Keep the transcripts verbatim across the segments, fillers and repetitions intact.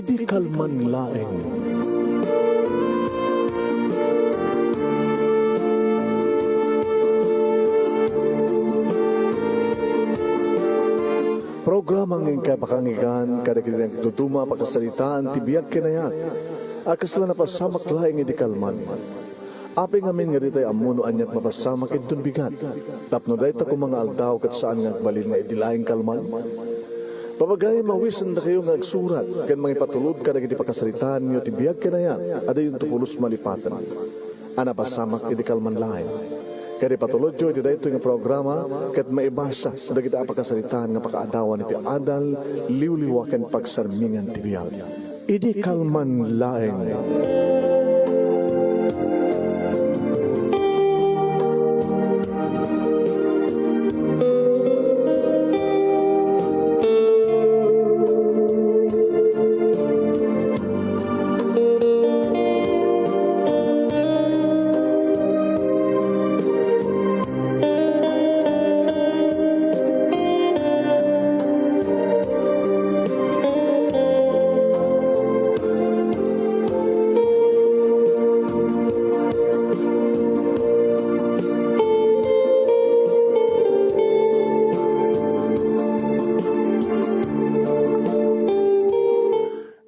Di kalman laeng. Programa nga inkay pakangigan kadagiti nagduduma a pakasaritaan ti biag ken ayat a kasla napasamak laeng idi kalman. Apay ngamin nga ditay ammo no aniat mapasamak inton bigat, tapno dayta koma nga aldaw ket saan nga agbalin nga idi laeng kalman? Papagayam, awisendakayo nga agsurat ken mangipatulod kadagiti pakasaritaanyo ti biag ken ayat a diyonto pulos malipaten a napasamak idi kalman laeng. Ket ipatulodyo iti daytoy nga programa ket maibasa dagiti a pakasaritaan nga pakaadawan iti adal, liwliwa ken pagsarmingan ti biag. Idi kalman laeng.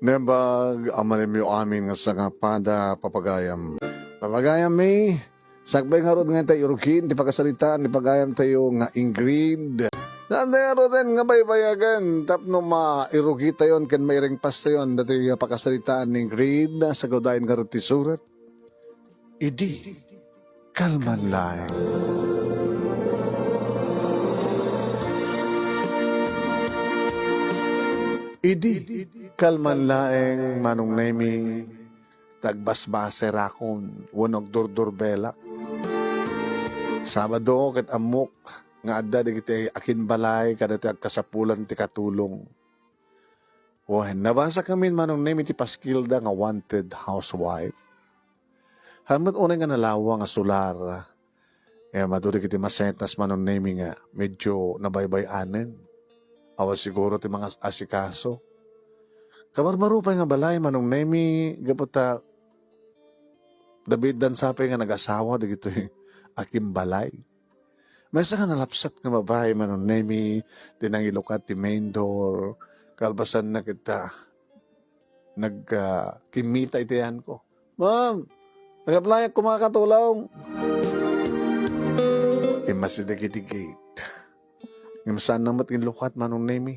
Naimbag a malimyo amin nga sangapada, papagayam. Papagayam mi, sakbay ngarud nga intay irugin ti pakasaritaan ni pagayamtayo nga Ingrid. Saan tayo ngaruden nga baybayagen tapno mairugitayon ken mairengpastayon datoy pakasaritaan ni Ingrid? Sagawdayen ngarud ti surat. Idi kalman laeng. Idi kalman laeng, Manong Nemi, tagbasbaserakon wenno agdurdurbelak. Sabado ket ammok nga adda dagiti akinbalay kadagiti agkasapulan ti katulong. Wen, nabasakamin, Manong Nemi, ti paskilda nga wanted housewife. Haan met unay nga nalawa nga solar, eh, madu dagiti masetas, Manong Nemi, nga medyo nabaybay-anen. Awan siguro ti mangas-asikaso. Kabarbaro pay nga balay, Manong Nemi, gapu ta David dan sapay nga nagasawa dagitoy akinbalay. Maysa nga nalapsat nga babai, Manong Nemi, ti nangilukat ti main door. Kalpasanna ket, ah, nag, ah, kimmita iti ayanko. "Ma'am, nag-apply ak koma katulong." Immasideg iti gate. Ngem saanna met inlukat, Manong Nemi.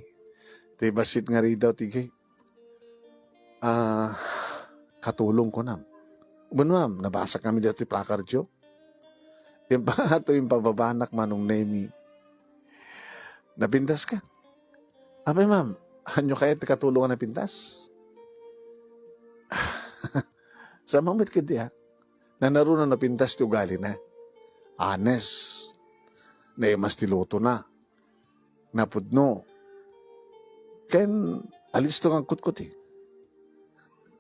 Ti bassit nga ridaw ti gate. "Ah, katulong," kunam. "Wen, ma'am, nabasakami ditoy placardyo." Impato, impababanak, Manong Nemi. "Napintaska?" "Apay, ma'am, haanyo kayat ti katulong a napintas?" Saan met ketdi, ah. Nanaruna napintas ti ugalina. Honest. Naimas ti lutona. Napudno. Ken alisto nga agkutkuti.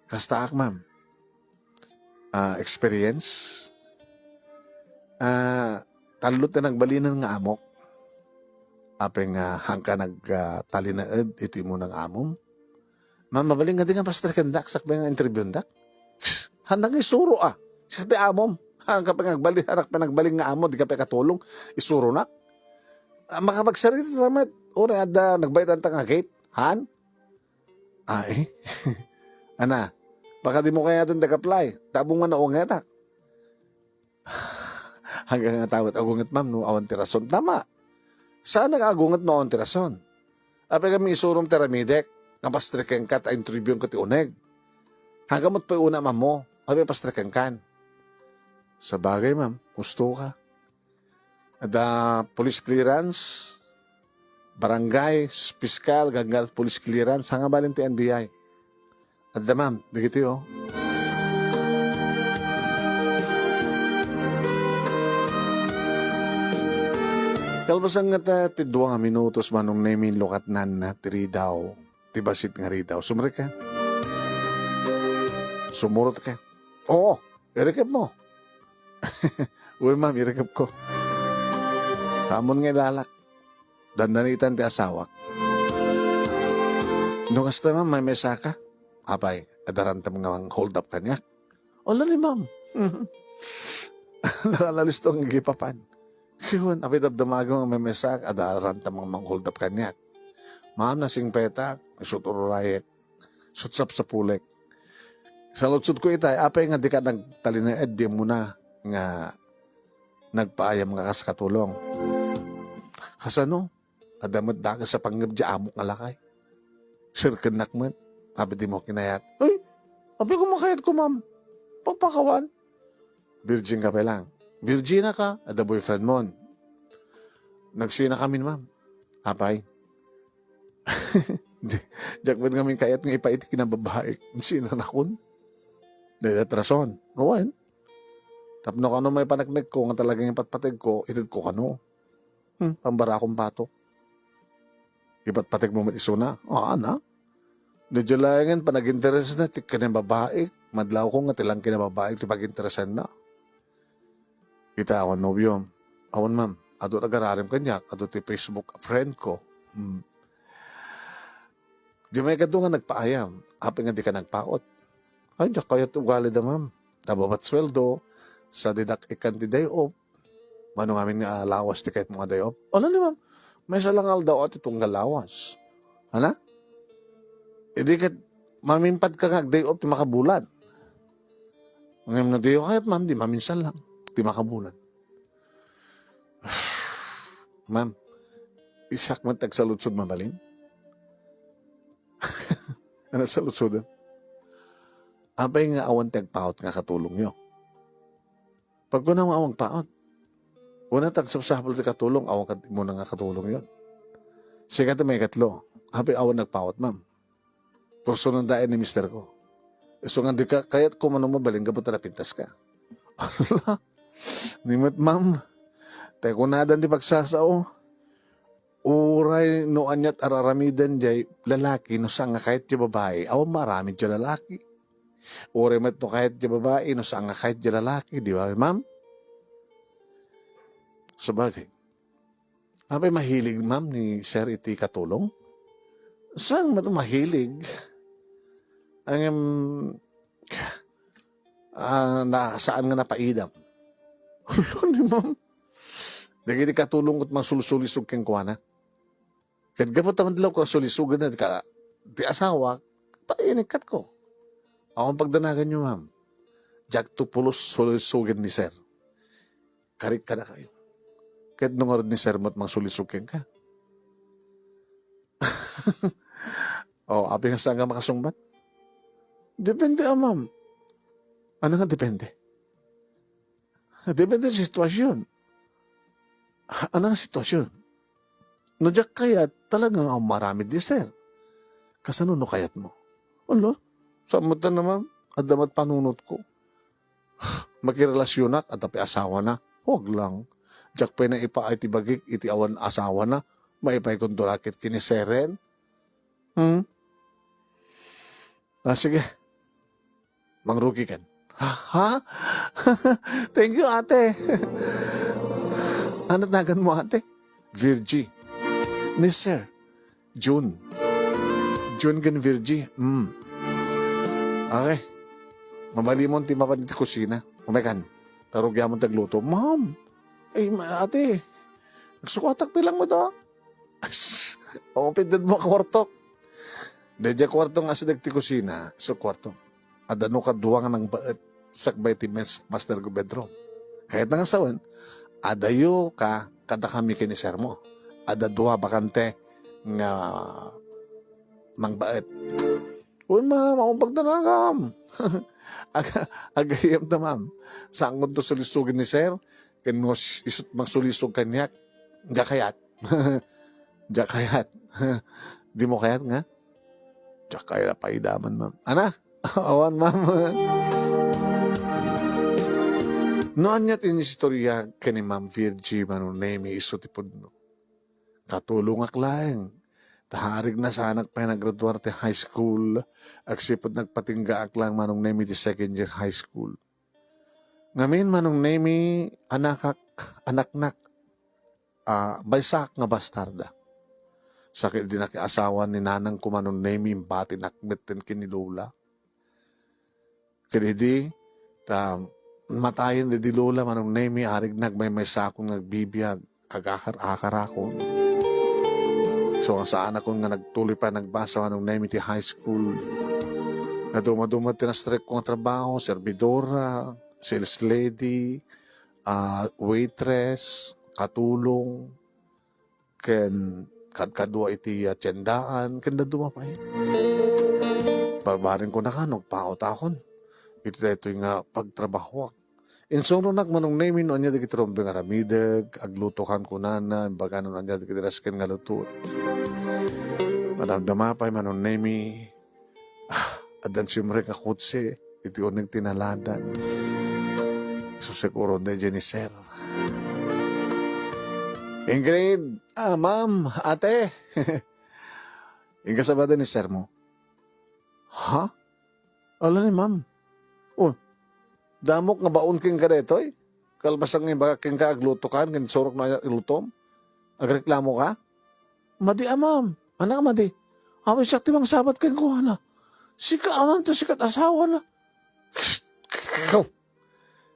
Kastaak, ma'am. Ah, experience? Ah, tallo ti nagbalinen nga amok. Apay nga haanka nag, ah, talinaed iti immuna nga amom? "Ma'am, mabalin nga di nga pastrikendak sakbay nga interviewdak?" "Haannak nga isuro, ah. Siak ti amom. Haanka pay nga agbalin, haannak pay nagbalin nga amo, dika pay katulong. Isuronak." "Ah, makapagsarita ta met. Uray adda nagbaybay-anta nga gate. Haan?" "Ay." "Ana, baka dimo kayaten ti ag-apply. Ta ammom nga naungetak." Haanka nga tawen agunget, ma'am, no awan ti rason. Tama. Saannak agunget no awan ti rason. Apay kami isurom ti aramidek, nga pastrikenka ta interviewka ti uneg. Haanka met pay unay ammo, apay pastrikenkan. Sabagay, ma'am, husto ka. Adda police clearance, barangay, piskal, ganggan police clearance, haan nga balin ti N B I. Adda, ma'am, dagitoy, oh. Kalpasan ngata ti dua nga minutos, Manong Nemi, inlukatnanna ti ridaw, ti bassit nga ridaw. Sumrekka? Sumurotka? Oo, irikepmo. Wen, ma'am, irikepko. Ammon nga ilalak. Dandanitan ti asawak. No kasta, ma'am, maymaysaka? Apay, adda ranta nga mang-hold up kaniak? Ala ni ma'am. Nakalalisto nga igipapan. Wen, apay damdamagen nga maymaysaak, adda ranta nga mang-hold up kaniak. Ma'am, nasingpetak, isut' ururayek, isut' sapsapulek. Saludsodko itay, apay nga dika nagtalinaed, di ammona nga nagpaayam nga kas katulong. Kasano? Adda met dakes a pangngep diay amok nga lakay. Sirkennak met. Apay dimo kinayat? Ay, apay ko makayatko, ma'am. Pagpakawan. Virgin ka pay lang. Virgin ka, adda boyfriend mon. Nagsinakamin, ma'am. Apay. Di-, diak met ngamin kayat nga ipaay ti kinababaik. Sinanakon. Dayta ti rason. Wen. Tapno kano may paneknekko nga talagang ipatpategko, itedko kano. Hmm, pambarakon batok. Ipatpategmo met isuna? Aa, na. No diay laengen panaginteresna ti kinababaik, madlawko nga ti lang kinababaik ti paginteresanna. Ita, awan nobiom. Awan, ma'am. Adu ti agararim kaniak, adu ti Facebook friend ko. Hmm. Diay maikadua nga nagpaayam, apay nga dika nagpaut? Ay, diak kayat ugalida, ma'am. Nababat sueldo, sa didak ikkan ti day off. Mano ngamin nga lawas ti kayatmo nga day off? Ala ni ma'am, maysa lang nga aldaw ti tunggal lawas. Ana? Idi ket mamingpadka nga ag-day off ti makabulan. Ngem no diyo kayat, ma'am, di maminsan lang ti makabulan. Ma'am, siak met ti agsaludsod mabalin? Ano saludsodem? Apay nga awan ti agpaut nga katulongyo? Pagkunam nga awan agpaut. Una, ti agsapsapul ti katulong, awan kad-, muna nga katulongyon. Sika ti maikatlo, apay awan nagpaut, ma'am? Kursonan daay ni mister ko. Isu nga dika kayatko mano mabalin gapu ta napintaska. Ala, ni met, ma'am. Tay kunadan ti pagsasao. Uray no aniat ar-aramiden diay lalaki no saan nga kayat diay babai, awan maaramid diay lalaki. Uray met no kayat diay babai no saan nga kayat diay lalaki, di ba, ma'am? Sabagay. Apay mahilig, ma'am, ni sir iti katulong? Saan met mahilig? Ngem, ah, na, saan nga napaidam? Ulo ni ma'am. Dagiti katulong ket mangsulsulisog kenkuana. Ket gapu ta madlawko a sulisogen ti ka-, ti asawa, painikkatko. Awan pagdanaganyo, ma'am. Diakto pulos sulisogen ni sir. Karik kadakayo. Ket no ngarud ni sir met mangsulisog kenka. Oh, apay nga saan nga makasungbat? Depende a, ma'am. Ano nga depende? Depende sa sitwasyon. Ano nga sitwasyon? No diak kayat, talagang awan maaramid ni sir. Kasano no kayatmo? Ala, saan met a, ma'am? Adda met panunotko. Makirelasyonak, adda pay asawana. Huwag lang. Diak pay naipaay ti bagik iti awan asawana. Maipaykonto la ket ken ni seren. Hmm? Ah, sige. Mangrugi kan. Ha? Ha? Thank you, ate. Ano naganmo, ate? Virgie. Ni sir. June. June ken Virgie. Mm. Okay. Mabalinmon ti mapan iti kusina. Umay kan. Ta rugiamon ti agluto. Ma'am. Ay, ma-, ate. Nagsukatak pay lang mo to. As, o, pindutmo a kuarto. Daydiay kuarto nga asideg ti kusina, isu kuarto. Adda no kadua nga nangbaet sakbay ti mes-, master bedroom. Kayatna nga sawen, adayo ka kadakami ken ni sir mo. Adda dua bakante nga mangbaet. Uy, ma'am, awan pagdanagam. Aga-, agayam ta, ma'am. Saan ko to sulisogen ni sir? Ken no s-, isut' mangsulisog kaniak. Diak kayat. Diak kayat. Dimo kayat nga? Diak kayat a paidaman, ma'am. Ana? Awan, ma'am. No ania ti inistorya ken ni Ma'am Virgie Manong Nemi isu ti pudno? Katulongak laeng. Ta haarig na saanak pay naggraduar ti high school, agsipud nagpatinggaak laeng Manong Nemi ti second year high school. Ngamin, Manong Nemi, anakak, anaknak, ah, maysaak nga bastarda. Sakit di nakiasawa ni nanangko, Manong Nemi, imbatinak metten ken ni Lola. Ket idi ta matayen daydi lola, Manong Nemi, arigna agmaymaysakon nga agbibiag, agakar-akarakon. So, saanakon nga nagtuloy pay nagbasa, Manong Nemi, ti high school. Naduma-duma ti nastrikko nga trabaho, servidora, sales lady, ah, waitress, katulong, ken kadkadua iti, ah, tiendaan, ken dadduma pay. Barbarinko naka no agpaotakon iti daytoy nga pagtrabahoak. Insuronak, Manong Nemi, no ania dagiti rumbeng aramidek, aglutokan kunana, imbagana no ania dagiti nasken nga luto. Madamdama pay, Manong Nemi, ah, addan siumrek a kotse iti uneg ti naladan. Isu siguro daydiay ni Sir. Ingrid, ah, ma'am, ate. Inka sabada ni Sir mo? Ha? Ala ni ma'am. Oh, damok nga baon kenka daytoy? Kalpasan nga imbagak kenka aglutokan, ken surok na ilutom? Agreklamo ka? Madi a, ma'am. Anak, madi. Awan siak ti mangsabat kenkuana. Sika a, ma'am, ta sikat asawana.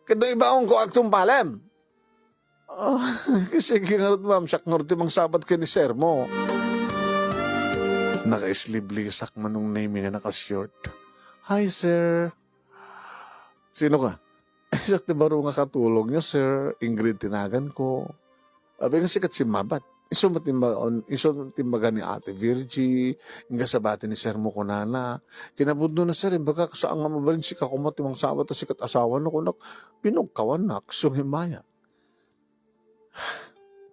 Ket no ibaonko, agtungpalem. Ah, sige ngarud, ma'am, siak ngarud ti mangsabat ken ni Sir mo. Naka-sleevelesak, Manong Nemi, nga naka-short. "Hi, sir." "Sino ka?" "Siak ti baro nga katulong nyo, sir. Ingrid ti naganko." Abi nga sikat simmabat. Isu met imbaga, isu met imbaga ni Ate Virgie, inka sabati ni Sir mo kunana. Kinapudno na, sir, imbagak, saan nga mabalin, sika koma ti mangsabat ta sikat asawa na kunak, binugkawan na, agsungimayak.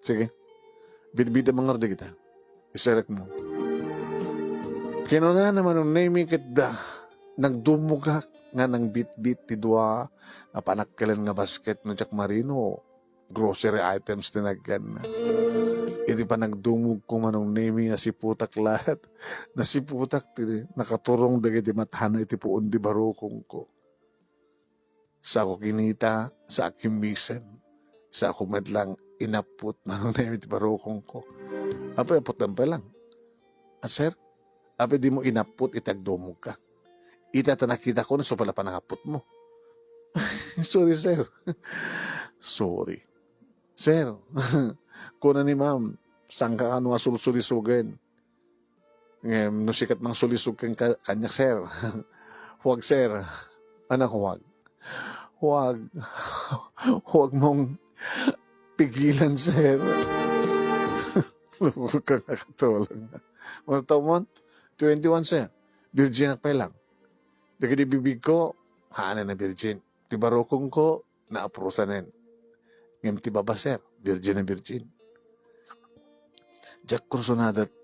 Sige. Bitbit a mangardi kita. Iserek mo. Kinuna na Manong Nemi ket da, nagdumogak nga nangbitbit ti dua nga panakkelen nga basket no diak marino, grocery items ti nagganna. Iti panagdumogko, Manong Nemi, nasiputak laet. Nasiputak ti nakaturong dagiti matana iti puon ti barukongko. Saako kinita, saak kimmisem, saako met lang inapput, Manong Nemi, ti barukongko. Apay, apputem pay lang. "Ah, sir, apay dimo inapput iti agdumogka? Ita ta nakitako, no, isu pay la panangapputmo." "Sorry, sir." "Sorry." "Sir," kuna ni ma'am, "saanka kano a sulsulisogen?" Ngem no sikat mangsulisog ken ka-, kaniak, sir. Huwag, sir. Anak, huwag. Huwag. Huwag mong pigilan, sir. Huwag kang nakatulog. Ano taon mo? Twenty-one, sir. Virgin ak pay lang. Dagiti bibigko, haan a virgin. Ti barukongko, naaprosanen. Ngem ti baba, sir, virgin a virgin. Diak kursunada ti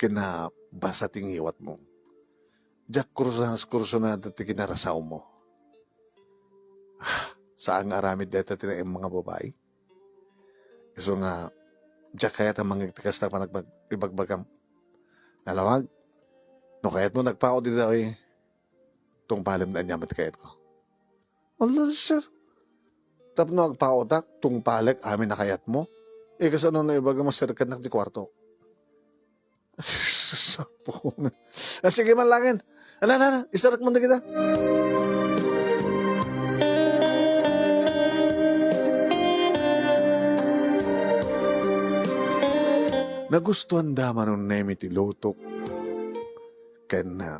kinabasa ti ngiwatmo. Diak kursa-, kursunada ti kinarasawmo. Saan nga aramid dayta ti naemmong a babai. Isu nga, diak kayat a mangngeg ti kasta a panagbag-, ibagbagam. Nalawag, no kayatmo nagpaot ditoy, tungpalem no ania met ti kayatko. Ala, sir. Tapno agpaotak, tungpalek amin a kayatmo. Eh, kasano no ibaga mo, sir, kennak ti kuarto? Sapo. Ah, sige man langin. Ala, ala, ala. Isarek man dagita. Nagustuan da Manong Nemi ti lutok. Ken, ah,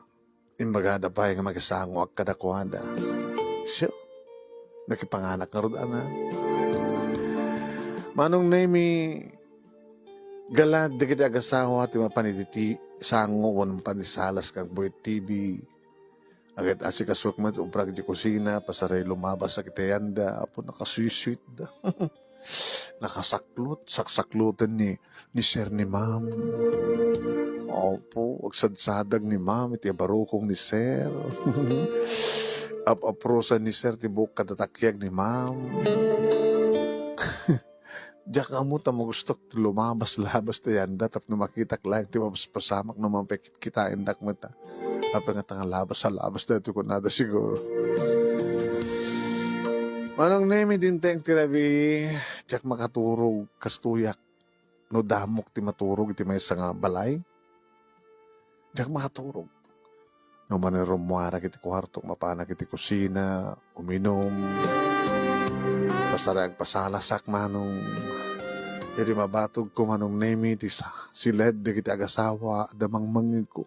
imbagada pay nga makisangoak kadakuada. Siya, nakipanganak ngarud, ana. Manong Nemi, galaad dagiti agasawa ti mapan iti sango wenno mapan iti salas nga agbuy T V. Agit-asikasuak met ubrag di kusina, pasaray lumabas a kitayanda, apo, nakasweet-sweet da. Nakasaklot, saksakloten ni, ni sir ni ma'am. Opo, agsadsadag ni ma'am iti barukong ni sir. Ap-aprosan ni sir ti buok kadatakiag ni ma'am. Diak ammo ta magustok ti lumabas-labas ti yanda tapno makitak laeng ti mapaspasamak no mapakit-kitaendak met. Apay nga ta nga labas a labas daytoy kunada siguro. Manong Nemi, dinteng ti rabii, diak makaturog, kastoyak. No damok ti maturog iti maysa nga balay, diak makaturog. No manen rummuarak iti kuartok, mapanak iti kusina, uminum. Basta agpasalasak, Manong. Idi mabatogko, Manong Nemi, ti sa-, siled dagiti agasawa, adda mangmangngegko.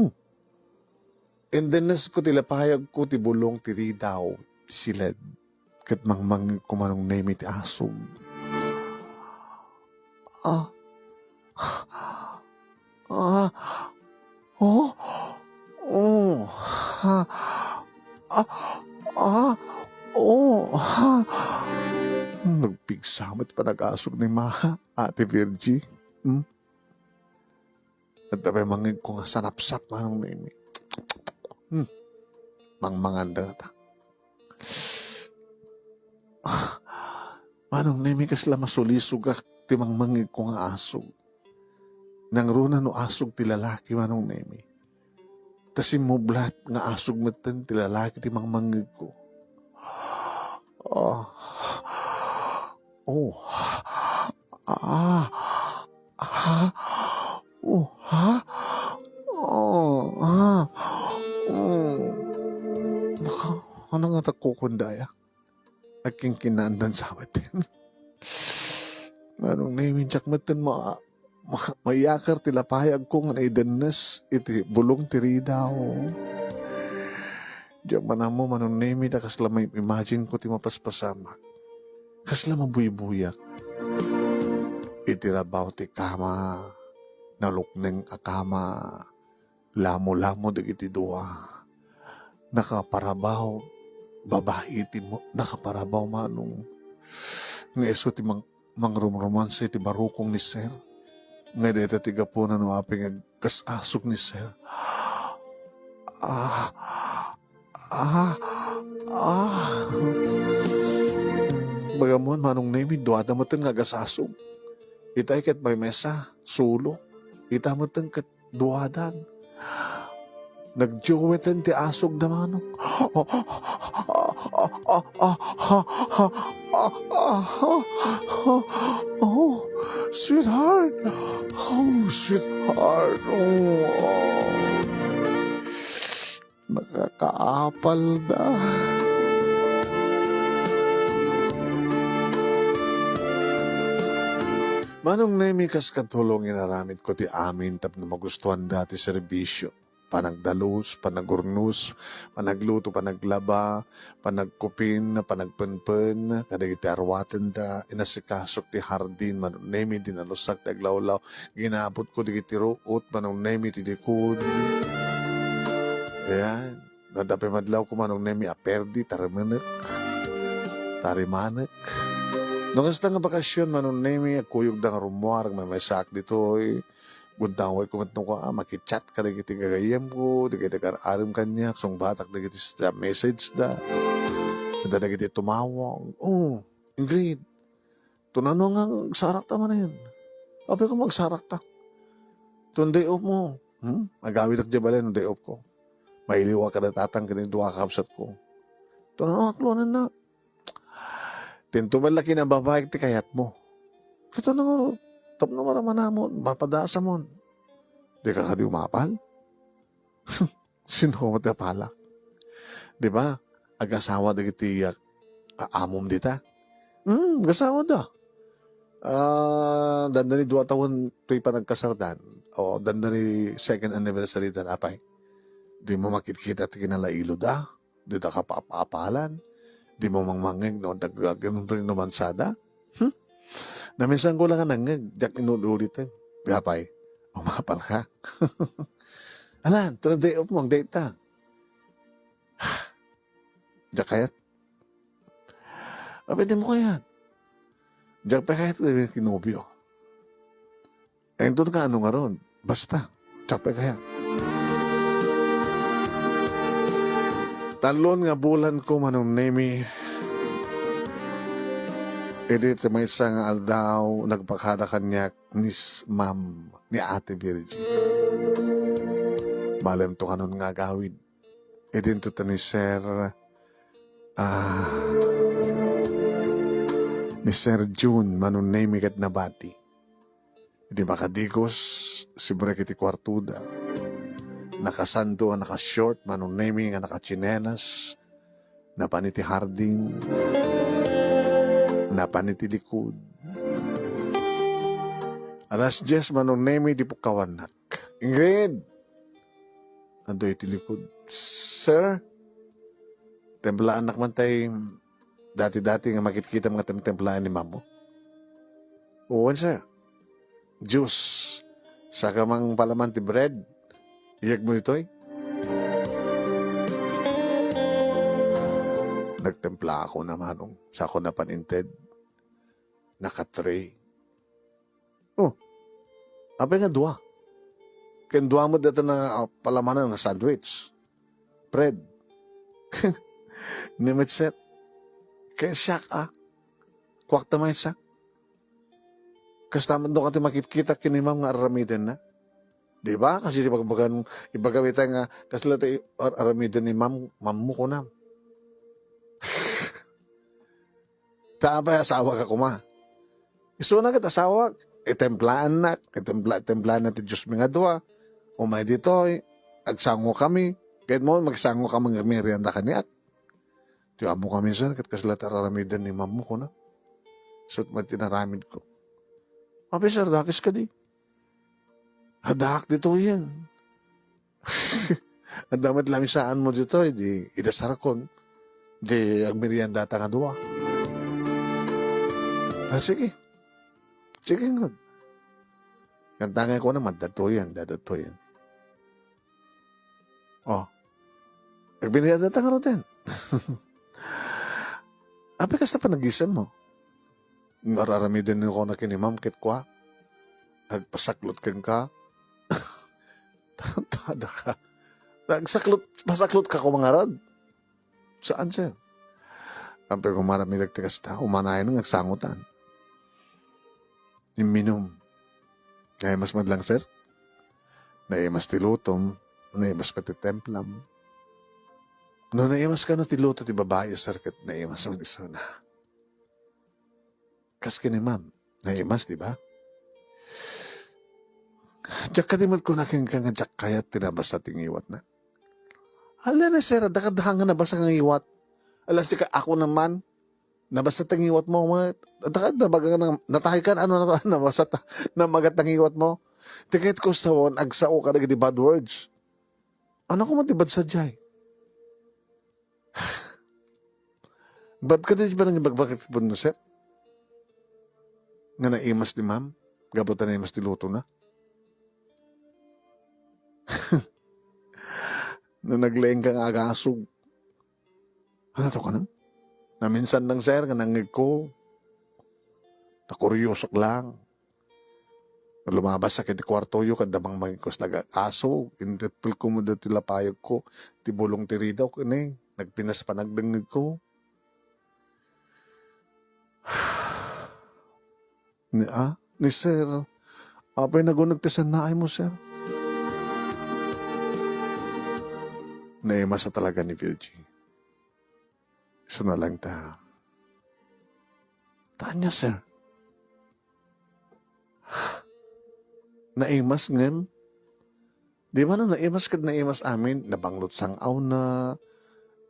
Hmm. Indennesko ti lapayagko ti bulong ti ridaw, ti siled. Ket mangmangngegko, Manong Nemi, ti asog. Ah. Ah. Oh. Oh. Ah. Ah. Ah. Oh. Ah. Nagpigsa met panagasog ni Ma, Ate Virgie. Hmm? Adda pay mangngegko nga sanapsap, Manong Nemi. Hmm. Mangmanganda ngata. Manong Nemi, kasla masulisogak ti mangmangngegko nga asog. Nangruna no asog ti lalaki, Manong Nemi. Ta simmublat nga asog metten ti lalaki ti mangmangngegko. Ah. Oh. Ah. Ha? Oh, ha? Oh, ha? Oh. Ano nga nagkukundayak? Agkinkinnaandan sa awaten. Manong Nemi, diak metten ma-, ma-, mayakar ti lapayagko nga naidennes iti bulong ti ridaw. Diak man ammo, Manong Nemi, ta kasla ma-imagine ko ti mapaspasamak. Kasla mabuybuyak. Iti rabaw ti kama, nalukneng a kama, lamo-lamo dagiti dua. Nakaparabaw, babai ti mo-, nakaparabaw, Manong. Nga isu ti mang-, mangrumromansa iti barukong ni Sir. Nga dayta ti gapuna no apay nga agasasog ni Sir. Ah, ah, ah. Bagamon, Manong Nemi, duada metten nga agasasog. Itay ket maymesa, sulok. Ita metten ket duadan. Nagdueten ti asog da, Manong. Oh, sweetheart. Oh, sweetheart. Oh. Nakakaapal da. Manong Nemi, kas katulong inaramid ko ti amin tapno magustuanda ti serbisyo. Panagdalus, panagurnos, panagluto, panaglaba, panagkupin, panagpenpen, kadagiti arwatenda, inasikasok ti hardin, Manong Nemi, dinalusak ti aglawlaw, ginabutko dagiti ruot, Manong Nemi, ti likod. Ayan. Nadda pay madlawko, Manong Nemi, a perdi, tarimanek. Tarimanek. No kasta nga bakasyon, Manong Nemi, agkuyogda nga rummuar, agmaymaysaak ditoy. Gundawayko met no kua, makichat kadagiti gagayyemko, dagiti agar-arem kaniak, sungbatak dagiti sa-, message da. Adda dagiti tumawag. Oh, Ingrid, tunano nga agsarakta manen? Apay ko magsarakta? Tun day off mo. Hmm? Agawidak di bale no day off ko. Mailiwa kada tatang ken dua ka kabsat ko. Tunano nga akluanan na? Tinto met la kinababaek ti kayatmo. Ket ano nga, tapno maramanamon, mapadasamon. Di ka kadi umapal? Sino met ti apalak? Di ba? Agasawa dagiti, ah, amom dita? Hmm, agasawa da. Ah, dandani dua tawen toy panagkasardan. O, dandani second anniversary dan, apay. Di mo makitkita ti kinalailo da. Dita ka paapalan. Di mo mangmangngeg no dag-, no mansada. Hmm? Naminsan ko lang nga nangngeg, diak inul-ulit eh. Apay, umapal ka. Alan, to day off mo, ang date ta. Diak kayat. Apay, di mo kayat. Diak pa kayat, kinubyo. Ay, doon ka, ano nga ron? Basta, tsapay kaya. Talon nga bulan ko, Manong Nemi. Idi ti maysa nga aldaw, nagpakada kaniak ni s-, ma'am, ni Ate Virgie. Malem to kanon nga agawid. Idinto ta ni Sir, ah, ni Sir Jun, Manong Nemi ket nabati. Idi makadikos, sibrek iti kuartoda. Nakasando a naka-short, Manong Nemi nga nakatsinelas, napan iti hardin, napan iti likud. Alas dies, Manong Nemi, di pukkawannak. Ingrid! Adu iti likud. Sir, templaannak man tay dati-dati nga makitkitam nga temtemplaen ni ma'am mo. Wen, sir. Juice. Saka mangpalaman ti bread. Iyag mo ditoy. Nagtempla ako na, Manong. Sako napan inted. Naka-three. Oh, apay nga dua? Ken dua met dayta nga, ah, palamanan nga sandwich. Bread. Ni met, sir. Ken siak, ah. Kuakta maysa. Kasta met no kadi makitkitak ken ni ma'am nga ar-aramidenna. Di ba? Kasi di bagbagan, ibaga ita nga, kasla ti ar-, aramiden ni ma'am, ma'am mo kunam. Ta apay asawak a koma. Isuna ket asawak, itemplaannak, itempla-, templaanna ti Dios mi nga dua. Umay ditoy, agsangokami. Ket mo, magsangokami nga merienda kaniak. Ti ammokami, sir, ket kasla ti ar-aramiden ni ma'am mo, kuna. Isut' met ti inaramidko. Apay, sir, dakes kadi. Addaak ditoyen. Adda met lamisaan mo ditoy, di idasarkon. Di agmeriendata nga dua. Ah, sige. Sige ngarud. Kanta nga ko naman, datoyen, dadatoyen. Oh. Agmeriendata ngaruden. Apay kasta panagisem mo? Ar-aramiden ko na ken ni ma'am ket kua. Agpasaklot kenka. Tada ka. Nagsaklot, pasaklot ka ko mangarad. Saan, sir? Apay ko maramid ti kasta, umanayon nga agsangotan. Imminum. Naimas met lang, sir. Naimas ti lutom, naimas pay ti templam. No naimas kano ti luto ti babai, sir, ket naimas met isuna. Kas ken ni ma'am, naimas, di ba? Diak kadi met kuna kenka nga diak kayat ti nabasa ti ngiwatna. Ala na, sir, adda kadda nga nabasa nga ngiwat. Ala, sika, ako naman, nabasa ti ngiwat mo, nga, adda kadda baga nga natay kan, ano na, nabasa ta, namagat ti ngiwat mo. Ti ket ko sawen, agsao ka dagiti bad words. Ano ko man ti bad sadiay? Ba't ka di ba nang ibagbagak ti punno, sir? Nga naimas ni ma'am? Gapu ta naimas ti luto na? Na naglaing ka nga agasog. Ano to ka na? Naminsan lang, sir, nga nangngeg ko. Nakuryosak lang. Lumabas sa iti kuartoyo, kadda bang mangikos laga aso, intepel ko mo dati lapayag ko, ti bulong ti ridaw, kini, nagpinas panagdengngeg ko. Ni, ah, ni sir, apay nagunag ti sannaay mo, sir? Naimasa talaga ni Virgie. Isu na lang ta. Tanya, sir. Naimas ngem? Di ba no naimas ket naimas amin, nabanglot sang-awna,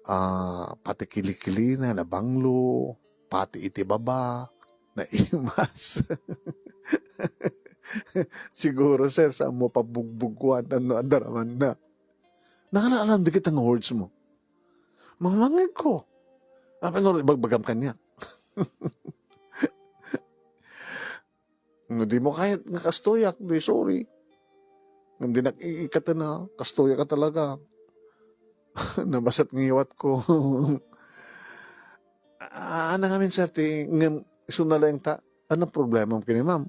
ah, pati kilikilina, nabanglo, pati iti baba, naimas. Siguro, sir, saan mo pabugbugkuan no adda ramanna. Nakala-alam dagiti nga words mo. Mangmangeg ko. Apay nga ibagbagam kaniak. No di mo kayat nga kastoyak, di sorry. Ngem di nak-, ikatena, kastoyak ka talaga. Nabasat ngiwat ko. Ah, ano ngamin, sir, ti, ngem, isu na lang ta, ano problema mo kini, ma'am?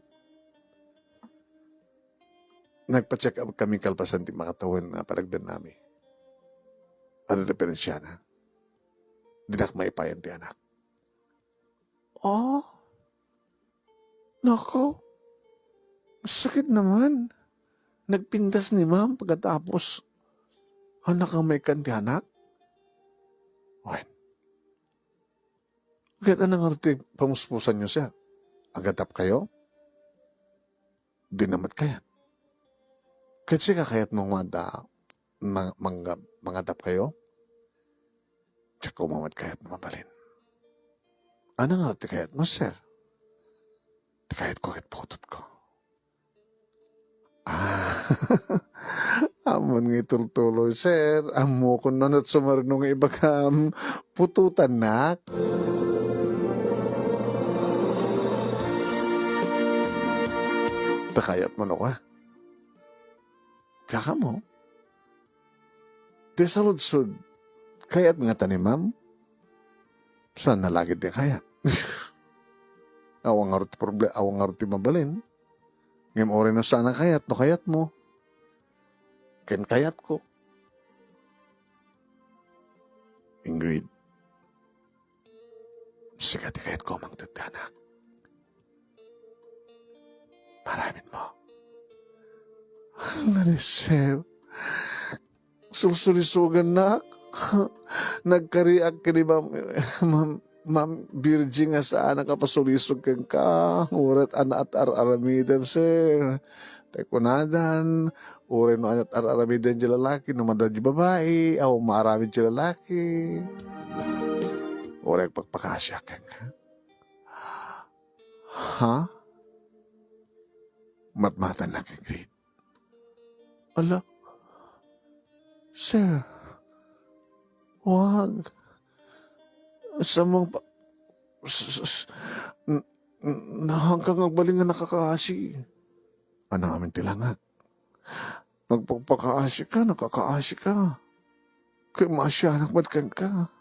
Nagpa-check up kami kalpasan ti makatawen nga panagdannami. Ano diferensiana? Dinak maipayan ti anak. Oh? Nako. Sakit naman. Nagpintas ni ma'am pagkatapos. Anak ang may kanti anak? Wen. Ket ano nga ti pamuspusan nyo, sir? Agadap kayo? Di na met kayat. Ket sika kayat mo nga adda mang-, mangga-, mangadapkayo? Diak koma met kayat mabalin. Ania ngarud ti kayatmo, sir? Ti kayatko ket putotko. Ah, ammon nga itultuloy, sir. Ammokon no ania ti sumarno nga ibagam. Putotannak. Ta kayatmo no kua. Kakamo. Ti saludsod, kayat ngata ni ma'am? Saan na lagi ti kayat? Awan ngarud ti proble-, awan ngarud ti mabalin. Ngem uray no saan a kayat, no kayatmo, ken kayatko. Ingrid, sika ti kayatko a mangted ti anak. Paramidmo. Hala ni Sir. Sulsulisogannak. Nagkariak ken ni Ma'am, Ma'am, Ma'am Virgie nga saanak a pasulisog kenka. Uray ania ti ar-aramidem, sir. Tay kunadan, uray no ania ti ar-aramiden ti lalaki, no madaydi babai, awan maaramid ti lalaki. Uray agpakpakaasiak kenka. Ha? Matmatannak, Ingrid. Ala, sir, wag. Sammong pa-, s-, s-, s-, n-, n-, nahanka nga agbalin nga nakakaasi. Ania ngamin ti langak? Nagpakpakaasika, nakakaasika. Ket maasianak met kenka.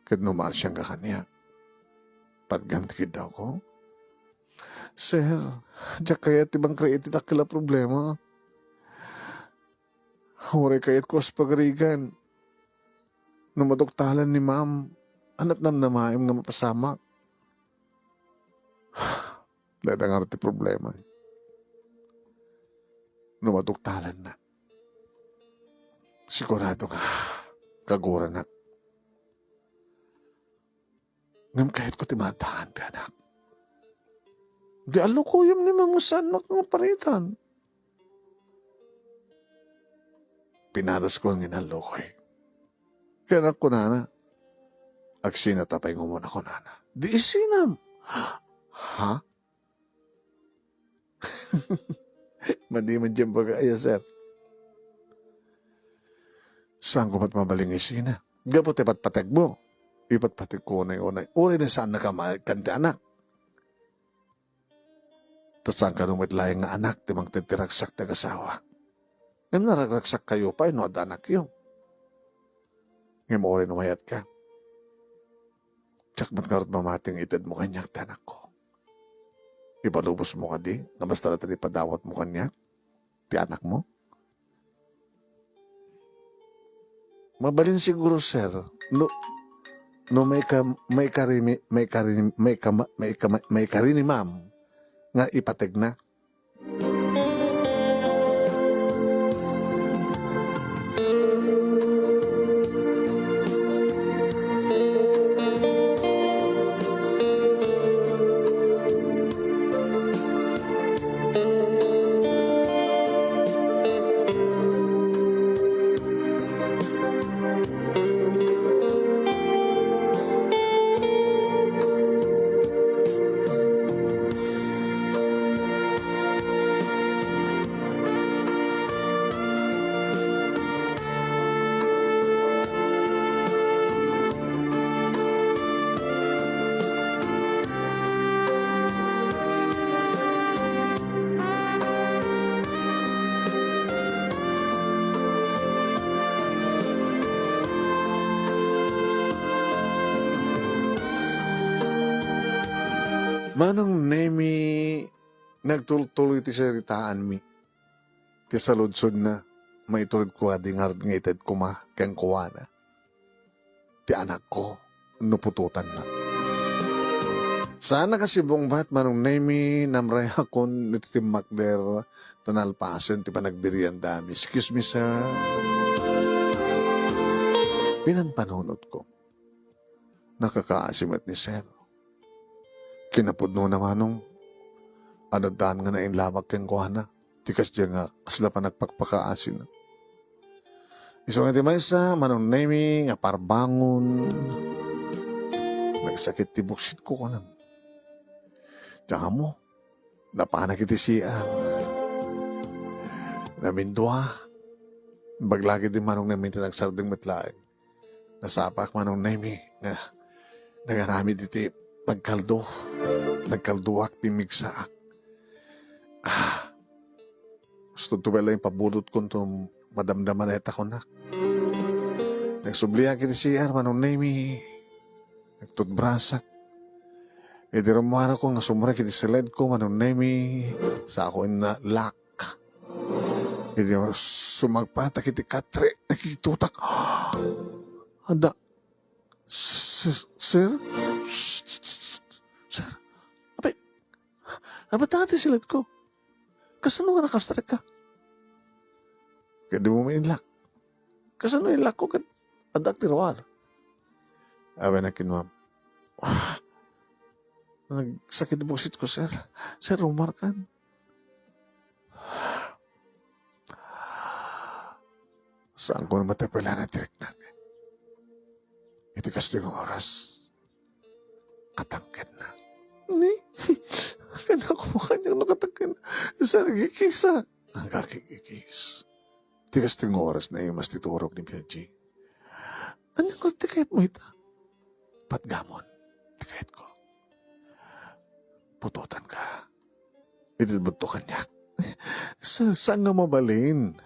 Ket no maasianka kaniak, patgam ti kiddawko? Sir, diak kayat ti mangkrea iti dakkel a problema. Uray kayatko a pagarigan. No maduktalan ni Ma'am, ania ti namnamaem nga mapasamak? Dayta ngarud ti problema. No maduktalanna, sigurado nga kaguranak. Ngem kayatko ti maaddaan ti anak. Di allukoyem ni Ma'am nga saannak nga paritan. Pinadasko nga inallukoy. Ken kunana, "Agsinata pay ngarud," kunana. "Di isinam." Ha? Madi man diay baga aya, sir. Saanko met mabalin nga isina. Gapu ti patpategmo. Ipatpategko unay-unay. Uray no saannaka maikkan ti anak. Ta saan kano met laeng nga anak ti mangted ti ragsak ti agasawa. Ngem naragragsakkayo pay no adda anakyo. Ngem uray no mayatka, diak met ngarud mamati nga itedmo kaniak ti anakko. Ipalubosmo kadi nga basta latta ti ipadawatmo kaniak ti anakmo? Mabalin siguro, sir, no, no maika-, maikari-, maikari-, maikama-, maikama-, maikari ni Ma'am nga ipategna. Manong Nemi, nagtultuloy ti saritaanmi. Ti saludsodna, maituredko kadi ngarud nga ited koma kenkuana ti anakko no putotanna. Saan a kasibungbat, Manong Nemi, namrayakon iti timmakder, ta nalpasen ti panagbiiandami. Excuse me, sir. Pinampanunotko. Nakakaasi met ni sir. Kinapudnona, Manong, adda daan nga nainlabak kenkuana ti kasdiay nga kasla panagpakpakaasina. Isu nga ti maysa, Manong Nemi, nga parbangon, nagsakit ti buksitko, kunam. Diak ammo, napanak iti C R. Namindua, imbag la ketdi Manong Nemi ti nagsardeng met laeng. Nasapak, Manong Nemi, nga nagaramid iti nagkaldo. Nagkaldoak, pimmigsaak. Ah, gusto to pay laeng pabudotko no madamdama dayta, kunak. Nagsubliak iti C R, Manong Nemi. Nagtutbrasak. Idi rummuarko nga sumrek iti siledko, Manong Nemi, sako inna lock. Idi sumagpatak iti katre, nakitutak. Adda, "Sir, sir? Sir? Apay, apay, ta ti siledko. Kasano nga nakastrekka?" Ket dimo mailak. Kasano ilakko ket addak ti ruar? Awan a kinunam. "Ah, nagsakit buksitko, sir. Sir, rumarkan." Saanko met a pila na ti riknak. Iti kastoy nga oras, katangkedna. Ni? Kanaku makaniak no katangkedna. Sir, gikisak. Agakikikis. Iti kastoy nga oras, naimas ti turog ni Virgie. Ania nga ti kayatmo ita? Patgamon ti kayatko. Putotanka. Itedmo kaniak. Sa, saan nga mabalin?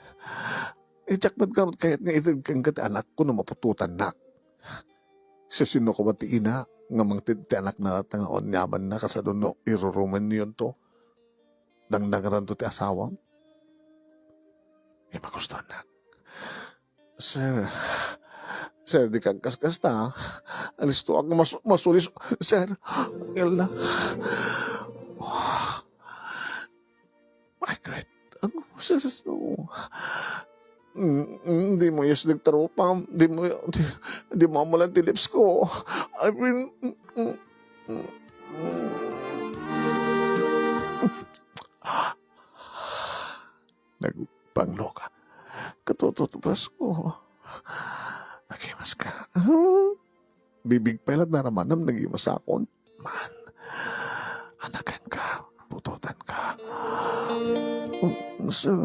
Diak met ngarud kayat nga itedka kenka ti anakko no maputotannak. Sisino koma ti ina nga mangted ti anakna ta nga aniamanna kasano no irurumenyon to? Dangdangranto ti asawam? Imagustuannak. Sir, sir, dika agkaskasta. Alistoak, mas-, masulis, sir. Yalla. Margaret, ano, sir, no? Mm, mm, dimo yes nagtarupam, dimo, di, dimo amalan ti lips ko. I mean, mm, mm, mm. Nagpangloka. Katututubas ko. Nagimas ka. Bibig pay la naramanam, nagimas akon. Man, anakan ka, putotan ka. Um, sir,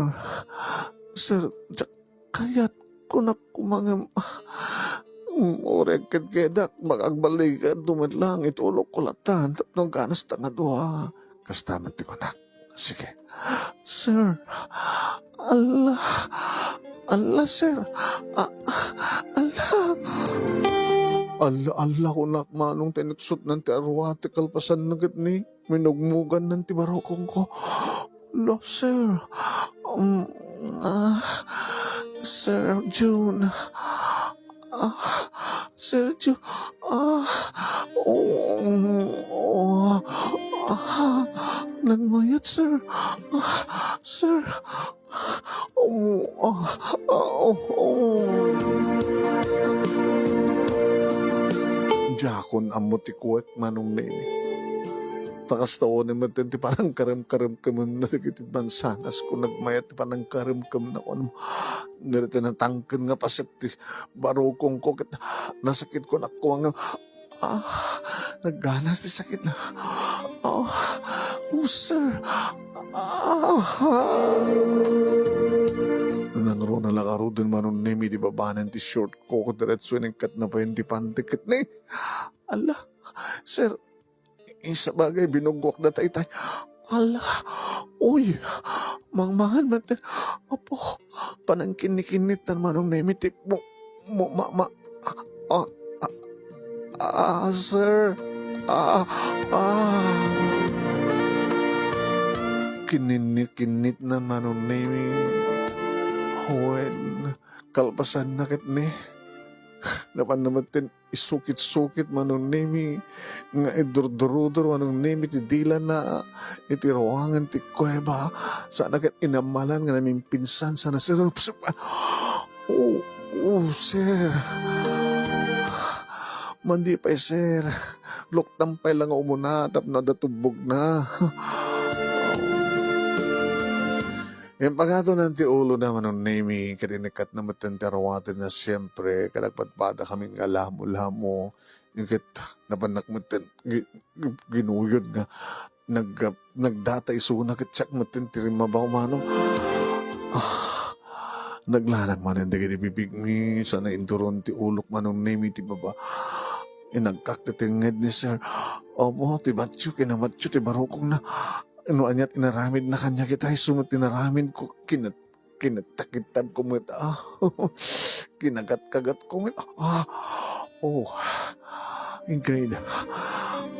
sir, diak kayat, kunak koma ngem, um, uray agkadkayadak, baka agballigen met lang iti ulok ko latan, tapno agganas ta nga dua. Kasta met ti kunak. Sige. Sir, ala, ala, sir. A-, ala. Ala, ala, kunak, Manong, ta inutsotnan ti arua ti kalpasanna ket ni minugmugannan ti barukongko. Ala, sir. Um, ah, Sir Jun. Ah, Sergio, ah, oh, oh, ah, nagmayat, sir. Ah, sir, oh, ah, ah, oh, oh. Diakon ammo ti kuek, Manong Nemi. Ta kasta unay met ti panangkaremkaremkemna dagiti mansanasko, nagmayat ti panangkaremkemna, kunam. Dagiti natangken nga paset ti barukongko ket nasakit, kunak koma ngem, ah, nagganas ti sakitna. Ah, oh, sir. Ah. Nangruna la ngaruden, Manong Nemi, ti babanen ti short ko, ket diretso inengkatna pay ti pantik ket ni, ala, sir, Isabagay, binuggoak daytay. Ala, uy, mangmangan met. Apo, panangkinnikinnitnan, Manong Nemi, ti mo, mo, ma, ma, ah, ah, ah, sir. Ah, ah. Kinnikinnitnan, Manong Nemi. Wen, kalpasanna ket ni, napanna met ti isukit-sukit, Manong Nemi, nga idurdurudor, Manong Nemi, ti dilana iti ruangan ti kuweba. Saan a ket inamalan nga namimpinsan, saan a, sir. Oh, oh, sir. Mandi pay, sir. Luktam pay la nga umuna tapno adda tubbogna. Impagatonan ti ulona, Manong Nemi, ket inikkatna metten ti aruatenna, siempre, kadagpadpada kami nga lamo-lamo. Ket napannak metten gi-, gi-, ginuyod nga nag-, nagdata isuna ket siak metten ti rimmabaw, Manong. Ah, naglalag manen dagiti bibigmi, sana induron ti ulok, Manong Nemi, ti baba. Inagkak ti tengnged ni Sir. Apo, ti batio, kinamatio ti barukongna. No aniat inaramidna kaniak ita, isu met ti inaramidko. Kinat-, kinattakittabko met. Ah, kinagad-kagadko met. Ah, oh, Ingrid.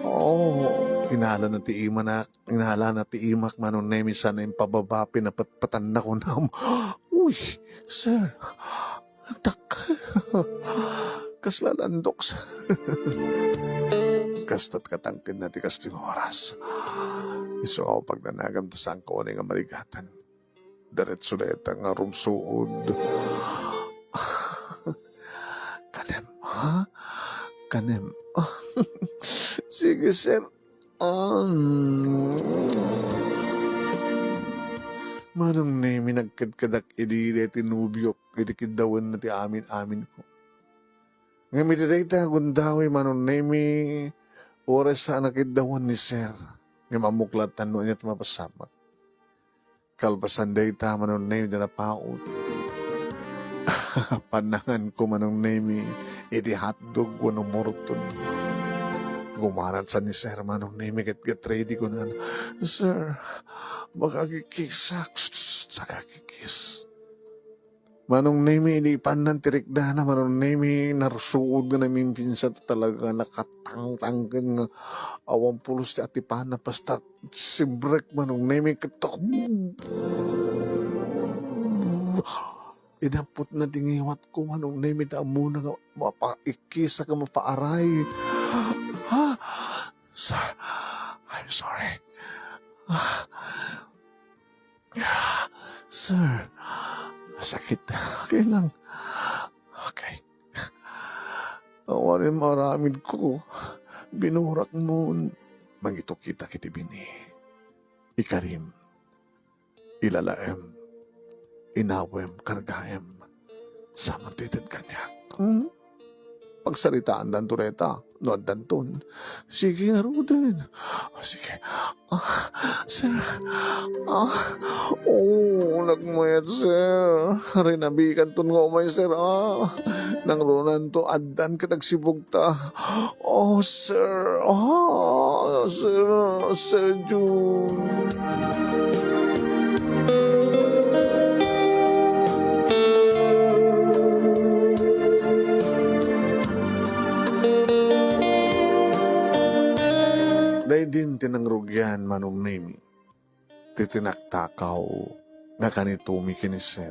Oh, inalana ti imanak. Inalana ti imak, Manong Nemi, sana impababa, pinapatpatanna kunam. Uy, sir, dakkel. Kasla landok, sir. Kasto't katangkenna ti kastoy nga oras. Isu nga pagnanagam ta saanko unay nga marigatan. Diretso dayta nga rumsuod. Kanem, ha? Kanem. Sige, sir. Ah. Manong Nemi, nagkedkedak idi daytoy nobiok, idi kiddawenna ti amin-aminko. Ngem iti dayta nga gundaway, Manong Nemi, uray saan a kiddawen ni Sir. Ngem ammok latta no ania ti mapasamak. Kalpasan dayta, Manong Nemi, da napaut. Pannanganko, Manong Nemi, iti hotdog wenno murton. Gumanat sa ni Sir, Manong Nemi, ket get ready, kunana, "Sir, makakikissak." Makakikis. Manong Nemi, idi ipannan ti riknana, Manong Nemi, narsuod nga namimpinsan, talaga nakatangtangken nga awan pulos ti atipanna, basta sibrek, Manong Nemi, ket inapputna ti ngiwatko, Manong Nemi, ta ammona nga mapaikisak nga mapaaray. Ha? Sir, I'm sorry. Ah, sir, sakit. Okay lang. Okay. Awanen aramidko. Binurakmon. Mangitukitak iti bini. Ikarim. Ilalaem, inawem, kargaem. Samanto ited kaniak. Hmm? Pagsaritaandanto dayta, no addanton. Sige ngaruden. Ah, sige. Ah, sir. Ah, oh, nagmayat, sir. Rinabikanton nga umay, sir. Ah, nangrunanto, addan ket agsibugta. Oh, sir. Ah, sir. Sir Jun. Daydin ti nangrugian, Manong Nemi. Ti tinaktakaw nga kanitomi ken ni Sir.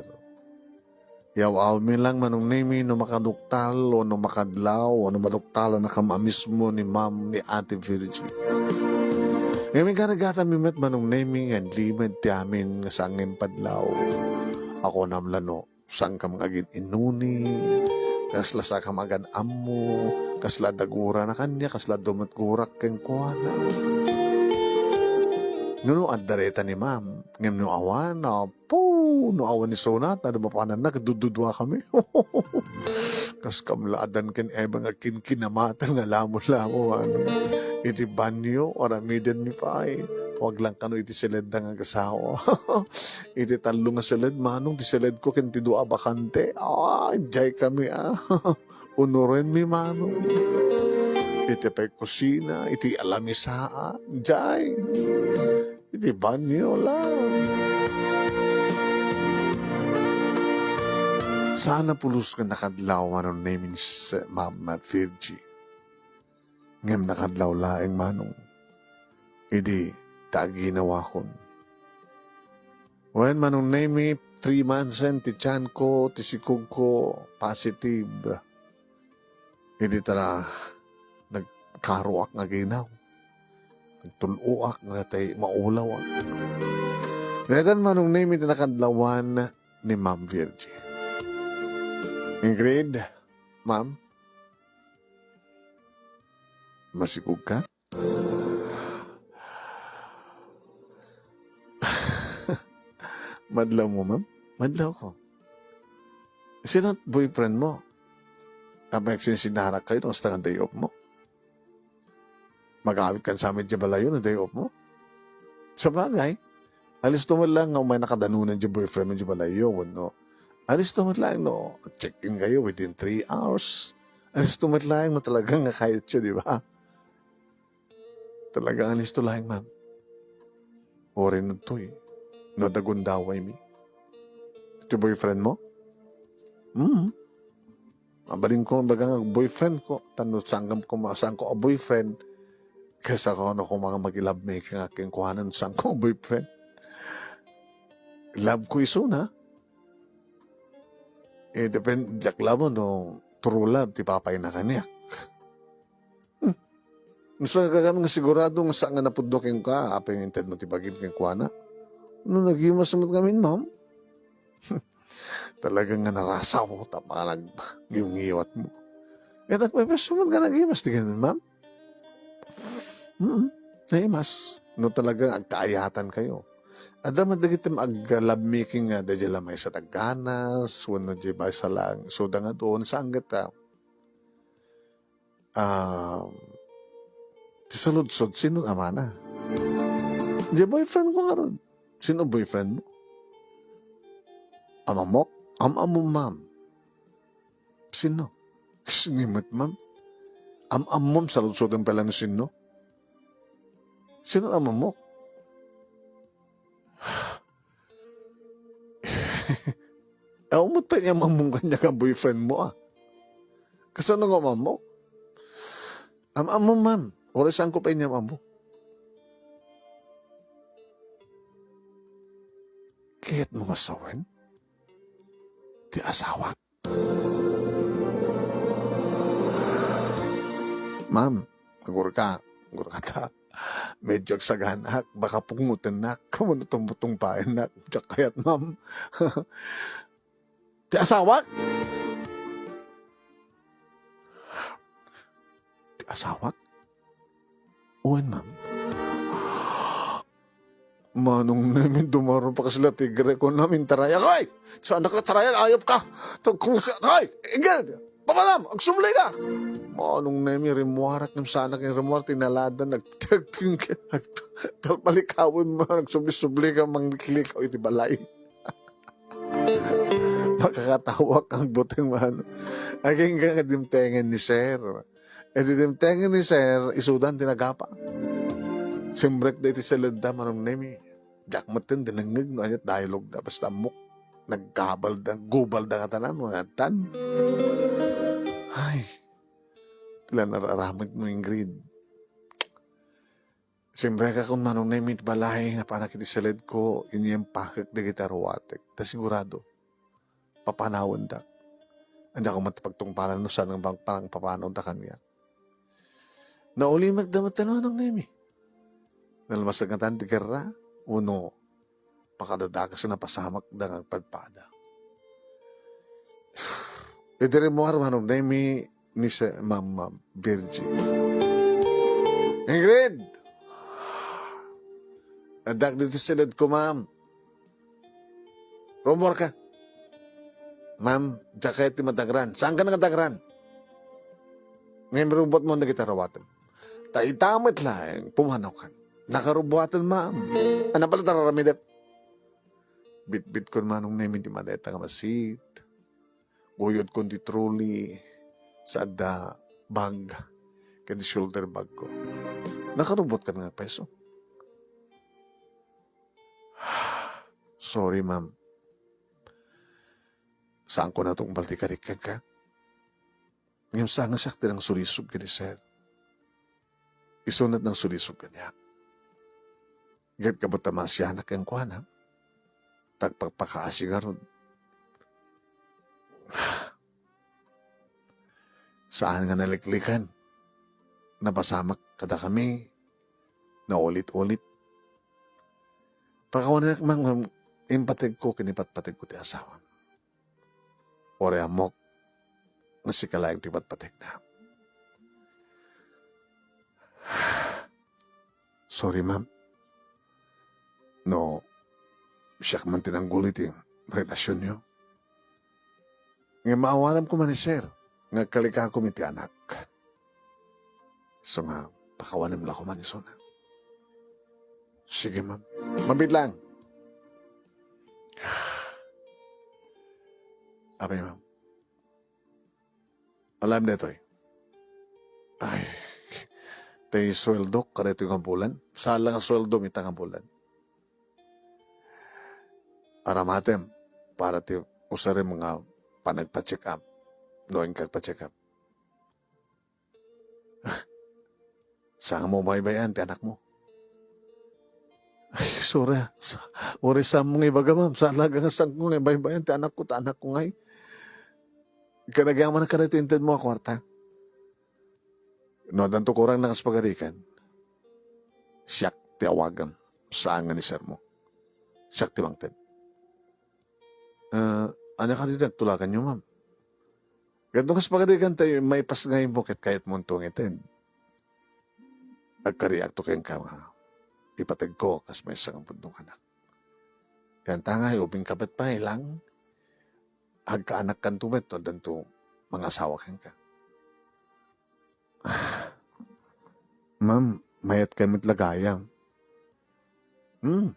Yaw-awmi lang, Manong Nemi, no makaduktal wenno makadlaw wenno maduktalannakam a mismo ni Ma'am ni Ate Virgie. Ngem inkarigatan mi met, Manong Nemi, nga inlimed ti amin nga saan nga impadlaw. Akunam la no, saankam nga agin-inuni, kasla saakam agan-ammo, kasla adda gurana kaniak, kasla adda met gurak kenkuana. Ngem no adda dayta ni Ma'am, ngem no awan, a, Poo! No awan isuna, ta adda mapananna, ket dududua kami. Kas kamla Adan ken Eva nga kinkinamatan nga lamo-lamo, ano. Iti banyo, aramidenmi pay. Wag lang kano iti siledda nga agasawa. Iti tallo nga siled, manong, ti siledko ken ti dua a bakante. Ah, jay kami, ah. Unorenmi, manong. Iti pay kusina, iti alamisaa, jay. Iti banyo lang. Saan a pulos nga nakadlaw, manong Nemi, ni s-, Ma'am Virgie. Ngem nakadlaw laeng, manong. Idi ta aginawakon. Wen, Manong Nemi, three months en ti tiyanko, ti sikogko, positive. Idi ta nagkaroak nga aginaw. Nagtul-oak nga tay maulaw. Daytan, Manong Nemi, ti nakadlawan ni Ma'am Virgie. Ingrid, Ma'am, masikog ka? Madlawmo, ma'am? Madlawko. Sino boyfriend mo? Apay, agsinsinnarak kayo, no, kasta nga day off mo? Mag-awid kan sa amin diay balayo no day off mo? Sabagay, alisto met laeng nga umay nakadanunan diay boyfriend mo diay balayo, wenno alisto met laeng no check-in kayo within three hours. Alisto met laeng no talaga nga kayatyo, di ba? Talaga, alisto laeng, ma'am. Uray no adtoy, no adda gundawaymi. Ti boyfriend mo? Hmm. Mabalinko, baga nga boyfriend ko. Tan no saan ko, saan ko a boyfriend, kaysa ko, no, kung mga mag-love making nga kenkuana, saan ko a boyfriend. Love ko isuna. Eh, depend, diak laeng no true love ti ipapayna kaniak. Hmm. Nusagagam nga sigurado nga saan nga napudno kenka, apay nga inted mo ti bagim kenkuana? No nagimas met ngamin, ma'am? Talaga nga narasaw ta panag-, ngiwngiwat mo. Ket agpaypayso met nga nagimas ti ngamin, ma'am? Mm, naimas. No talaga agkaayatan kayo. Adda met dagiti ag-, love making nga diay la maysa ti agganas, wenno diay maysa laeng isuda nga adun, saan ket, ah, ah, ti saludsod, sino amana? Diay boyfriend ko ngarud. Sino boyfriend mo? Am-ammok? Am-ammom, ma'am. Sino? Sino met, ma'am? Am-ammom, saludsoden pay la no sino. Sino am-ammok? Aw, met pay ni am-ammom kaniak a boyfriend mo, ah. Kasano nga am-ammok? Am-ammom, ma'am. Uray saan ko pay ni am-ammo. Kayat mo nga sawen ti asawak? Ma'am, agurka, agurka ta. Medyo agsaganak, baka pungotennak, wenno tungtungpaennak. Diak kayat, ma'am. Ti asawak? Ti asawak? Wen, ma'am. Manong Nemi, dumaron pa kasla ti tigre, kunam, intarayak. Hoy! Saanak nga tarayak, ayop ka! Tagkusa, hoy! Igid! Papanam! Agsubli ka! Manong Nemi, rimmuarak ngem saanak nga rimmuar, tinaladan, nagtagting ka, nagpalpalikawen mo, nagsubli-subli ka, mangliklikaw iti balay. Pakakatawak ang buteng, mano. Agingga nga dimtengen ni Sir. Iti dimtengen ni Sir, isudan ti nagapa. Simrek da iti seledda, Manong Nemi. Diak metten dinengngeg no aniat dialogue da. Basta ammok, naggabal da, gubal da nga tanan, no atan. Ay, ti la nararamid mo, Ingrid. Simrekak, Manong Nemi, iti balay, napanak iti seledko, inyempakek dagiti aruatek. Ta sigurado, papanawendak. Ania koma ti pagtungpalan no saan nga pang-, pangpapanawda kaniak. Naulimekda met, Manong Nemi. Nalmasag ngatan ti gerra, wenno pakadadakas a napasamakda nga agpadpada. Idi rimmuar, Manong Nemi, ni se-, Ma'am, Ma'am Virgie. Ingrid! Addak ditoy seledko, ma'am. Rummuar ka. Ma'am, diak kayat ti madagran. Saan ka nga dagran? Ngem rubbuat mo dagiti aruatem. Ta ita met laeng, pumanaw kan. Nakarubuaten, ma'am. Ania pay la ti ar-aramidek? Bitbitkon, Manong Nemi, ti maleta nga masiit. Guyodkon ti trolley sa adda bag ken shoulder bagko. Nakarubuat kan nga peso. Sorry, ma'am. Saanko natungpal ti karikkagka. Ngem saan nga siak ti nangsulisog ken ni Sir. Isu met nangsulisog kaniak. Ket gapu ta maasianak kenkuana, ta agpakpakaasi ngarud. Saan nga naliklikan. Napasamak kadakami, naulit-ulit. Pakawanak man, impategko ken ipatpategko ti asawam. Uray ammok nga sika laeng ti patpategna. Sorry, ma'am. No, Siak man ti nanggulo iti relasionyo. Ngem maawanem koma ni Sir nga agkalikakom iti anak. Isu nga, pakawanem la koma isuna. Sige, ma'am. Mabiit lang. Apay, ma'am. Alam daytoy. Ay, tay sueldok kadaytoy nga bulan. Saan la nga sueldom ita nga bulan. Aramatem para ti usarem nga panagpa-check up. No, inka agpa-check up. Saanmo mabaybayan ti anakmo? Ay, sorry. Sa, uray saanmo nga ibaga, ma'am. Saan laeng nga saanko nga ibaybayan ti anakko, ta anakko ngay. Kanagiaman ka daytoy intedmo a kuarta. No, addanto kurang na kas pagarikan. Siak ti awagem. Saan nga ni Sir mo. Siak ti mangted. Ah, ania kadi ti agtulaganyo, ma'am? Ket no kas pagarikan tay maipasngaymo ket kayatmo nga ited. Agkariakto kenka nga ipategko kas maysa nga pudno nga anak. Ket ania ngay, ubing ka met pay lang, agkaanakkanto met no addanto mangasawa kenka. Ma'am, mayat kami met la gayam. Hmm,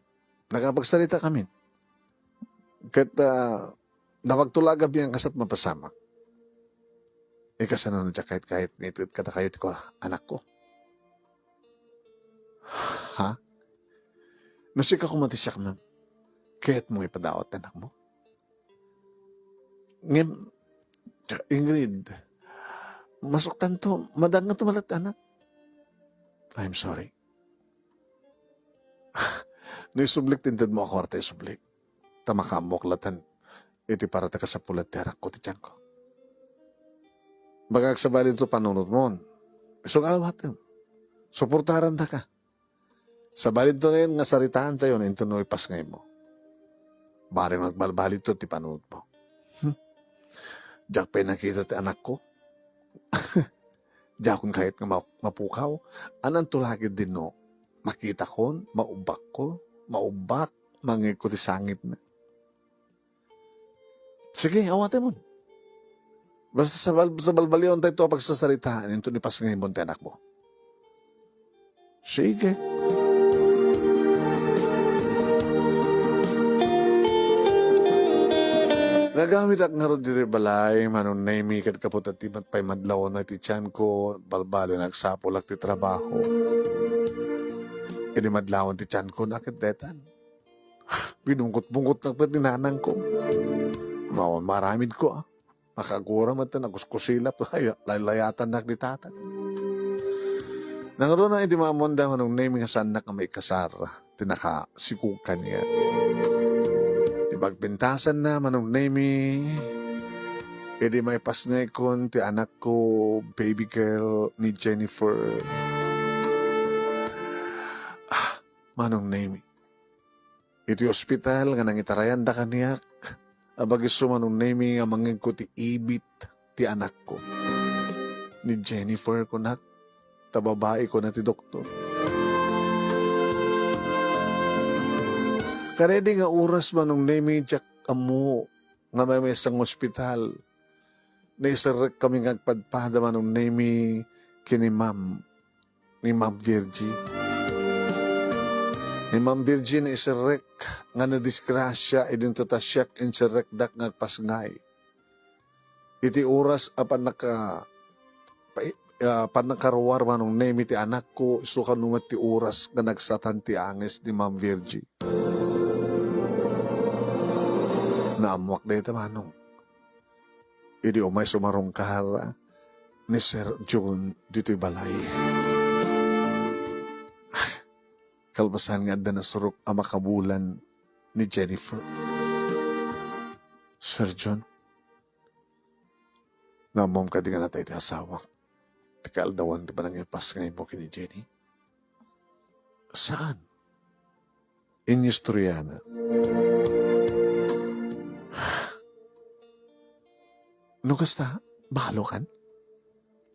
nakapagsalita kami. Ket, ah, napagtulagan mi a kasat mapasamak. Eh, kasano no diak kayat-kayat nga ited kadakayo ti kua-, anakko? Ha? No sika koma ti siak, ma'am, kayatmo nga ipadaawat ti anakmo? Ngem, Ingrid, masuktanto, madangato met latta, anak. I'm sorry. No isublik ti intedmo a kuarta, isublik. Ta makaammok latta iti para ta kasapulan ti anakko ti tianko. Bagak, sabali daytoy panunotmon. Isu nga awatem. Suportarandaka. Sabali daytoyen nga saritaantayon inton no ipasngaymo. Bareng agbalbaliw ti panunotmo. Hmm. Diak pay nakita ti anakko. Diakon kayat nga ma-, mapukaw. Ananto la ketdin no makitakon, maubbakko, maubbak, mangngegko ti sangitna. Sige, awatemon. Basta sabal-, sabalbaliwantayto a pagsasaritaan inton ipasngaymon ti anakmo. Sige. Nagamidak ngarud ditoy balay, Manong Nemy, ket gapu ta di met pay madlawna ti tianko, balbaliw nga agsapulak ti trabaho. Idi madlawan ti tianko, naket detan. Binungkot-bungkotnak met ni nanangko. Maon, maaramidko, ah. Nakagura met ta nagkuskusilap, lay-, laylayatannak ni tatang. Nangruna idi maammoanda, Manong Nemy, nga saannak nga maikasar ti nakasikog kaniak. Ti pagpintasanna, Manong Nemy, idi maipasngaykon ti anakko, baby girl ni Jennifer. Ah, Manong Nemy. Iti ospital nga nangitarayanda kaniak, abagiso, Manong Nemy, nga mangngegko ti ibit ti anakko. Ni Jennifer, kunak, ta babai, kuna ti doktor. Kadaydi nga oras, Manong Nemy, diak ammo nga maymaysa nga ospital. Naiserrekkami nga agpadpada, Manong Nemy, ken ni Ma'am, ni Ma'am Virgie. Ni Ma'am Virgie naiserrek nga nadisgrasia idinto ta siak inserrekdak nga agpasngay. Iti oras a pannaka-, pa-, ah, pannakaruar, Manong Nemy, ti anakko, isu kano met ti oras nga nagsatan ti angis ni Ma'am Virgie. Naammoak dayta, Manong. Idi umay sumarungkar ni Sir John ditoy balay. Kalpasan nga adda nasurok a makabulan ni Jennifer. Sir John, naammom kadi nga natay ti asawak ti kaaldawan ti panangipasngaymo ken ni Jenny? Saan? Inistoryanak. No kasta, balokan?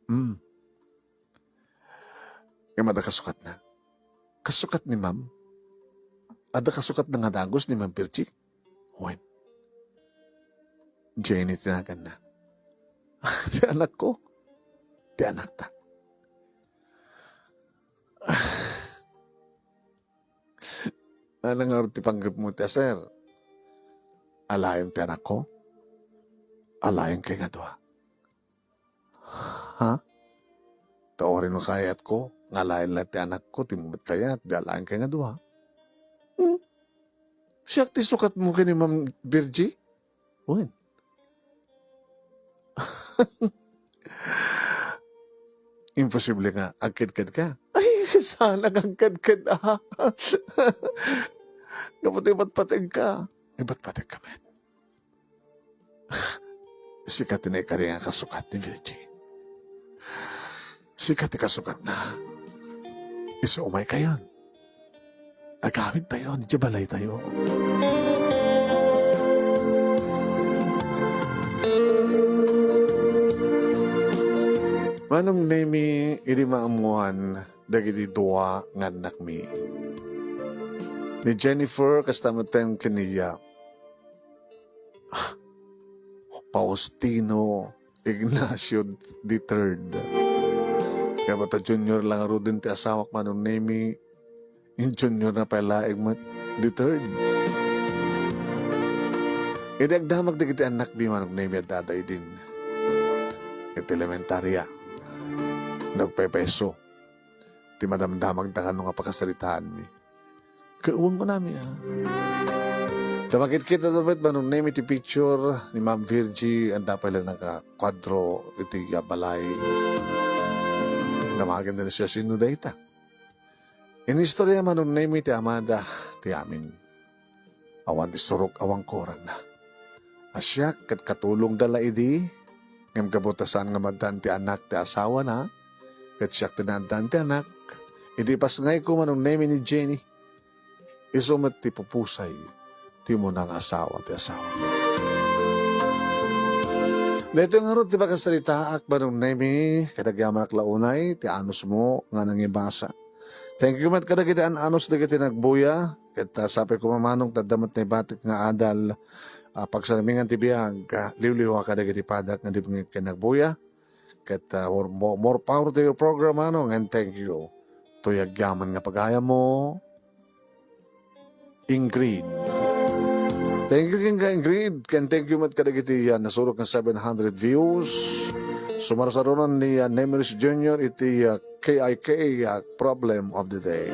Hmm. Ngem adda kasukatna. Kasukat ni Ma'am. Adda kasukatna nga dagus ni Ma'am Virgie? Wen. Jenny ti naganna. Ti anakko. Ti anakta. Ano nga ti panggepmo ti aser? Alaem ti anakko? Alaem kay nga dua. Ha? Ta uray no kayatko, nga alaen la ti anakko, ti met kayat, di alaen kay nga dua. Hmm? Siak ti sukatmo ken ni Ma'am Virgie? Wen. Imposible nga agkedked ka. Ay, saan nga agkedked, ah? Gapu ti ibatbateg ka. Ibatbateg ka met. Sika ti naikari nga kasukat ni Virgie. Sika ti kasukatna. Isu umaykayon. Agawidtayon idiay balaytayo. Manong Nemi, idi maammoan dagiti dua nga annakmi. Ni Jennifer, kasta met ken ni, ah, Faustino Ignacio the third. Kayat ta Junior la ngaruden ti asawak, Manong Nemi, in Junior na pay laeng met the third. Idi agdamag dagiti annakmi, Manong Nemi, adda idin iti elementaria. Nagpaypayso ti madamdamagda kano nga pakasaritaanmi. Ket wen kunami, ah. Ta makitkita met, Manong Nemi, ti picture ni Ma'am Virgie, adda pay la nakakuadro iti, ah, balay. Damagen da ni siasino dayta. Inistorya, Manong Nemi, ti amada, ti amin. Awan isurok, awan kurangna. A siak ket katulongda la idi, ngem gapu ta saan nga maaddaan ti anak ti asawana, ket siak ti naaddaan ti anak, idi ipasngayko, Manong Nemi, ni Jenny, isu met ti pupusay ti umuna nga asawa ti asawa. Daytoy ngarud ti pakasaritaak, Manong Nemi, ket agyamanak la unay ti anusmo nga nangibasa. Thank you met kadagiti an-anus dagiti nagbuya, ket, ah, sapay koma, Manong, ta adda met naibatik nga adal, ah, pagsarmingan ti biag, ah, liwliwa kadagiti padak nga di ken nagbuya. Ket, ah, more, more, more power to your program, Manong, and thank you to agyaman nga pagayammo, Ingrid. Thank you kenka, Ingrid, ken thank you met kadagiti, ah, nasurok nga seven hundred views. Sumarsarunan ni, ah, Nemiris Junior iti, ah, K I K, ah, Problem of the Day.